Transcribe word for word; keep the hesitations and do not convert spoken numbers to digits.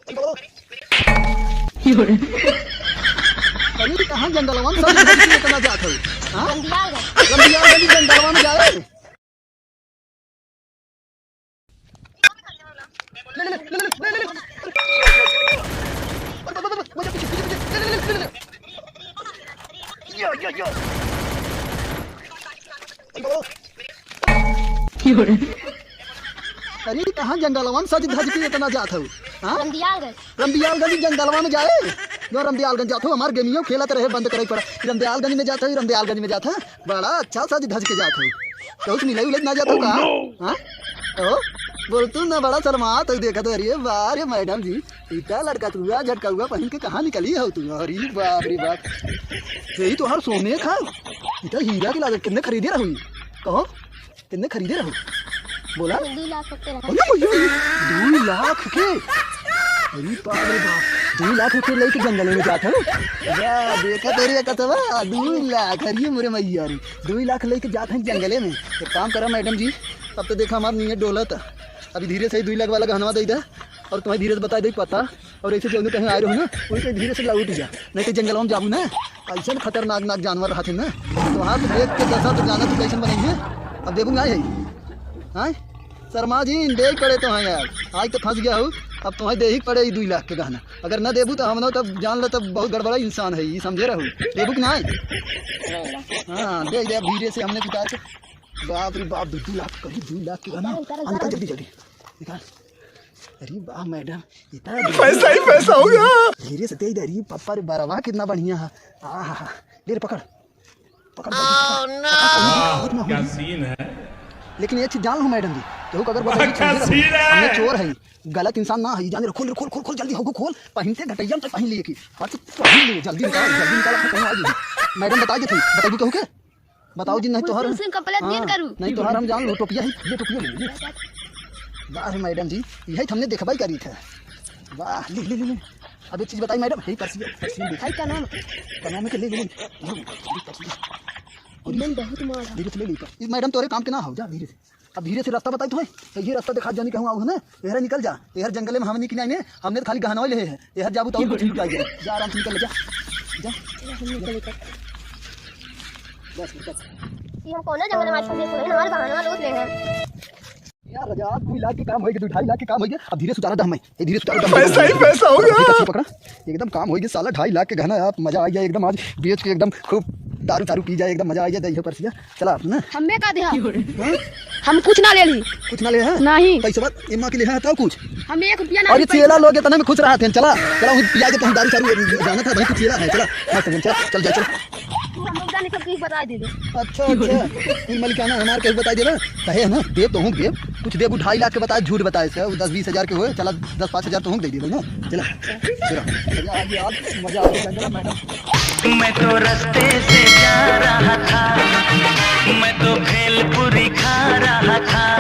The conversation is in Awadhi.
अरे, कहाँ जंगलवा में सज धज के इतना जात हो? हाँ? रंबियाल गंज। रंबियाल गंज जंगलवा में जाए। ले, ले, ले। यो, यो, यो। अरे, कहाँ जंगलवा में सज धज के इतना जात हो? हाँ? रंबियालगंज। रंबियालगंज जंगलवा में जाए? यो रंबियालगंज जात हो, हमार गेमियो खेलत रहे, बंद करे पड़ा। रंबियालगंज में जात हो, रंबियालगंज में जात हो। बड़ा अच्छा सज धज के जात हो। कहूँ से मिले उले ना जात हो का? Oh, no! हाँ? ओ, बोल तू ना, बड़ा शर्मात हो, देखत हो। अरे वाह रे मैडम जी, इतना लड़कतुआ झटकउआ पहिन के कहाँ निकली हो तू? अरे बाप रे बाप, यही तो हर सोने का, इतना हीरा के लागत, कितने खरीदे रहू? कहो, कितने खरीदे रहो? बोला। दो लाख के रहा। अरे भैया, दो लाख के? अरे बाप रे बाप, दो लाख रुपये लेके जंगल में जात हो? या, देखा तेरे कसवा, दो लाख, अरे मोरे मैया रे, दो लाख लेके जात हैं जंगले में। एक काम करा मैडम जी, अब तो देखा हमार नीयत डोलत, अभी धीरे से ही दो लाख वाला गहनवा दे दे, और तुम्हें धीरे से बता दे पता, और ऐसे जौने कहीं आए रहो ना, वही से धीरे से लौट जा, नहीं तो जंगलवा में जाबू ना, ऐसन खतरनाक नाक जानवर रहत है ना, तोहार तो देख के दशा तो जाना तो कैसन बनेंगे। अब देखू ना है, हाँ? शर्मा जी, देख पड़े तो हैं यार, आज तो फंस गया हो, अब तुम्हें देही पड़े ई दो लाख के गहना, अगर ना देबू तो हम ना तब जान लो तब बहुत गड़बड़ा इंसान है, ये समझे रहू, देबू कि ना? हाँ, दे दे, अब धीरे से हमने उतार के, बाप रे बाप, दो, दो लाख करी, दो लाख के गहना, उतार, उतार, निकाल उतार। जल्दी जल्दी। निकाल। अरे वाह मैडम, इतना पैसा ही पैसा होगा। धीरे से दे दे। अरे पापा रे, बरवा कितना बढ़िया है। आहा, ले रे, पकड़, पकड़, पकड़, पकड़, पकड़, पकड़, क्या सीन है? लेकिन एक चीज जान लो मैडम जी, केहू के अगर बताइए, क्या समझे रहो, सीन है? हमने चोर है, गलत इंसान ना है, जाने रहो, खोल रे, खोल, खोल, खोल, जल्दी हो, खोल, पहन से घटैया में से पहन लिए की, हाँ, तो पहन लिए, जल्दी निकाल, जल्दी निकाल, अपने कहीं आ जाइए। मैडम बता देती, बताइए केहू के? बताओ जी, नहीं तोहार, मुश्किल से complain हाँ, जिन करू। नहीं तोहार हम जान लो, टोपिया ही, ये टोपिया ले लीजिए। वाह रे मैडम जी, यही तो हमने देखबा ही करी था। वाह, ले, ले, ले, ले। अब एक चीज बताई मैडम, यही पर्सी है, पर्सी में देखा। भाई, कनवा में। कनवा में के ले, ले, ले। धीरे से, धीरे से। एकदम बहुत मार है। धीरे से ले ली। ई मैडम तोरे काम के ना हो, जा धीरे से। अब धीरे से रास्ता बताई तुम्हें, तो ये रास्ता देखा जानी कहूँ आओ है ना, एहर निकल जा, एहर जंगले में हमनी की नहीं ने, हमने तो खाली गहनवा ले है, एहर जाबू तो और कुछ लुटाई जाए। जा आराम से निकल जा, जा। चलो, हम निकल, निकल। बस निकल। ये हम कौन जंगल में आज फंसे हुए हैं, हमारे बहनवा लूट ले हैं। यार राजा, दो लाख के काम होइगे, दो ढाई लाख के काम होइगे। अब धीरे से उतारा दम है, ये धीरे से उतारा दम है। पैसा ही पैसा होगा। पकड़ा, एकदम काम होइगे साला, ढाई लाख के गहना यार, मजा आ गया एकदम। आज बेच के एकदम खूब दारू चारू पी जाए, एकदम मजा आ गया। दे पर्सिया, चला आप ना। हमें का दिया? हाँ? हम कुछ ना ले ली। कुछ ना ले हैं? नहीं। पैसा बात इम्मा के लिए है, तो कुछ। हम एक रुपया ना अरे ले चेला लोग इतने में खुश रहा थे, चला, चला, वही पिया के तो हम दारू चारू जाना था भाई, कुछ चेला है, चला, मस्त है, चला, चल जा, चला। तू हम लोग जाने सब कुछ बता दे दे। अच्छा, अच्छा। कुल मलिकाना हमार केहू बताई देबा? कहे है ना, देब तो हूँ देब। कुछ देबू ढाई लाख के बताए, झूठ बताए से, वो दस बीस हजार के होए, चला दस पाँच हजार तो हूँ दे देबा ना। चला, चला। मजा आ गया, आज मजा आ गया, चला मैडम। मैं तो रस्ते से जा रहा था, मैं तो भेलपुरी खा रहा था।